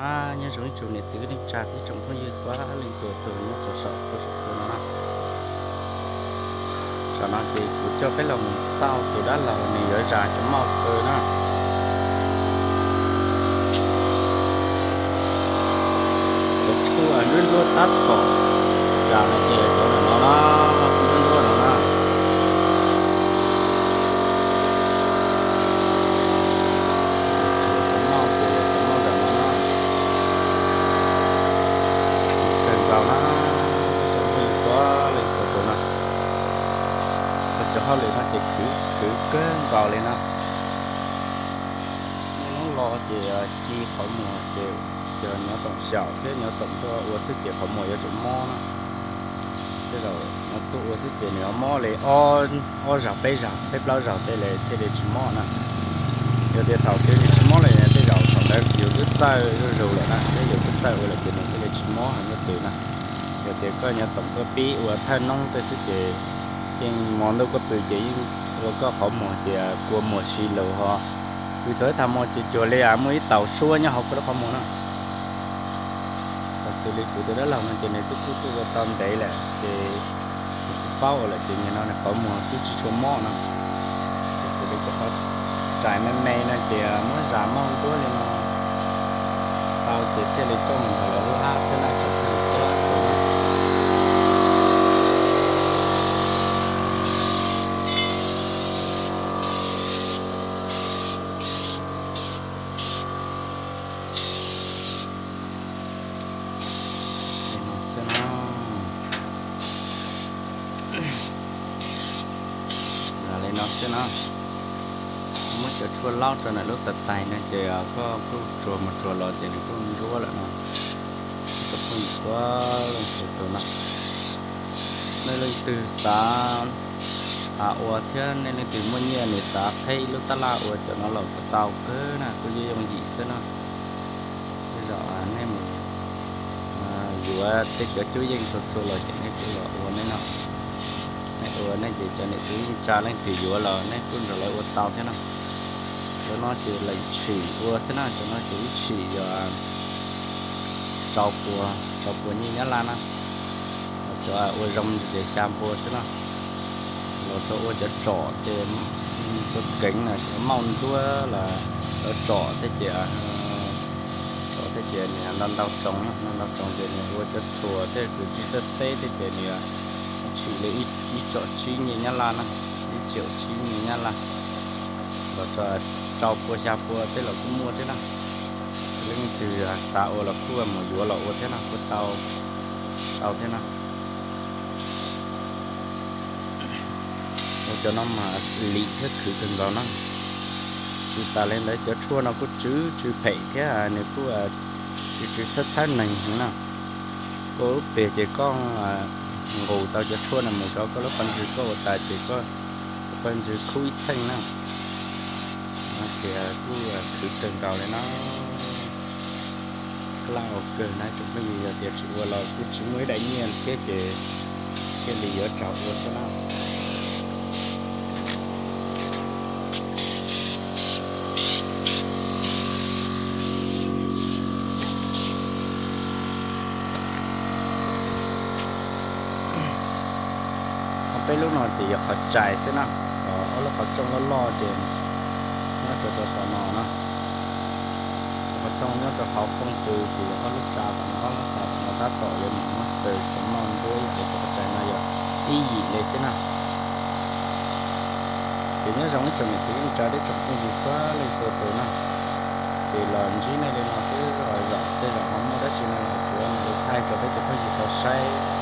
Nyob zoo ib tsoom niam txiv kwv tij neej tsa thiab tsoom phooj ywg txhua leej txhua tus nyob rau saum huab saum cua no na. Tsam no ces kuv coj peb los mus xauj tus dab laug nws yuav zas cov mauj xwb na. Cov tshuaj nruab nruab tab tom zas no ces cov no na, nruab nruab no na. Cov mauj ces cov mauj zas no na. Kawg nkaus na, tsoom phooj ywg txhua leej txhua tus na. Qhov cov hauj lwm no ces khwv khwv kawg nkaus li na. Niaj hnub los ces ci qhov muag ces yog nyob toom xyaum thiab nyob toom tuaj ua xwb ces qhov muag yuav tsum mob na. Tej zaum nyob tuaj ua xwb ces nws mob li ob zaug peb zaug peb plaub zaug tej li thiaj li tsis mob na. Yog tias thaum twg nws tsis mob li tej zaum thaum ntawd yus twb txawj zuj zus lawm na, thiab yus twb txawj ua lawm ces nws thiaj li tsis mob heev ua twg na. Yog tias koj nyob toom tuaj pib ua thawj noob tej xwb ces yeej hmo ntuj koj pw ces yeej ua koj qhov muag ces kua muag si lus ho. Pw txog ib tag hmo ces cuag li muaj ib taus suab nyob hauv koj lub qhov muag na. Tam sim li kuv tus dab laug no ces nws twb kuj tuaj ua tau ntev lawm ces nws kuj paub ua lawm ces nim no nws qhov muag twb tsis tshua mob na. Tam sim li cov qhov rais me me no ces muab zas mauj nruab li no tau ces thiaj li coj mus nrog lawv lub hab xwb na tsoom phooj ywg txhua tus na. Li no xwb no. Li no xwb no. Muab cov tshuaj laub rau ntawm lub taw tais no ces koj kuj tsuag mus tsuag los ces nws kuj nruab lawm no. Tsoom phooj ywg txhua leej txhua tus no, nej leej twg xav ua thiab nej leej twg muaj nyiaj nws xav qheb ib lub tab laj ua cov no los kuj tau kawg na, kuj yooj yooj yim xwb na. Tej zaum nej mus yuav tej cov cuab yeej txhua txhua los ces nej kuj los ua nej no. Nej ua nej ces cov niam txiv neej tsa leej twg yuav los nej kuj nrog lawv ua tau thiab no. Cov no ces lees tshim ua xwb na, cov no ces ib tshim yog rau puas, rau puas nyiaj Nyab Laj na. Cov ua zoo ces xya npua xwb na. Los rau ua cov tsom ces cov keev na, cov mauj nruab los cov tsom thiab ces, tsom thiab ces nws ntau ntau tsoos na, ntau ntau tsoos ces nws ua cov txhuas thiab kwv tsis txawj xeb thiab ces nws tshim li ib tsom tsib nyiaj Nyab Laj na, ib tsom tsib nyiaj Nyab Laj. Los rau pua xya pua tej los kuj muaj thiab na. Leej twg xav ua los kuj mus yuav los ua thiab no, kuj tau, tau thiab na. Ua cov no mas lim thiab khwv kawg nkaus na. Tsis tas li ntawd cov tshuaj no kuj tsw tsw phem thiab nws kuj tsw tsw txhawb txhawb neeg heev na. Koj lub peg ces koj nqus tau cov tshuaj no mus rau koj lub qhov ntswg koj ua tas ces koj pawg ntswg khub ib theej na. Ces kuj khwv kawg nkaus li no. Laj ua kawg na tsoom phooj ywg, yog tias tsis ua los kuj tsis muaj ib daim nyiaj thiab ces thiaj li yuav raug ua xwb na. Ho peb lub no ces yog qhov rais xwb na, ob lub qhov rooj loj loj ces nyob rau tom no na. Qhov rooj nyob rau hauv kooj pw ces yog ob lub tsa tom no, ob lub tsa tom no tab tom yuav mus muab xaws cov mauj nruab, yog tias cov qhov rais no yog ib yim li xwb na. Ces nyob zoo ib tsoom niam txiv kwv tij neej tsa thiab tsoom phooj ywg txhua leej txhua tus na. Ces los ntsib nej li no xwb, zaum tej zaum ho muaj dab tsi no los kuv mam li thaij rau peb cov phooj ywg tau saib.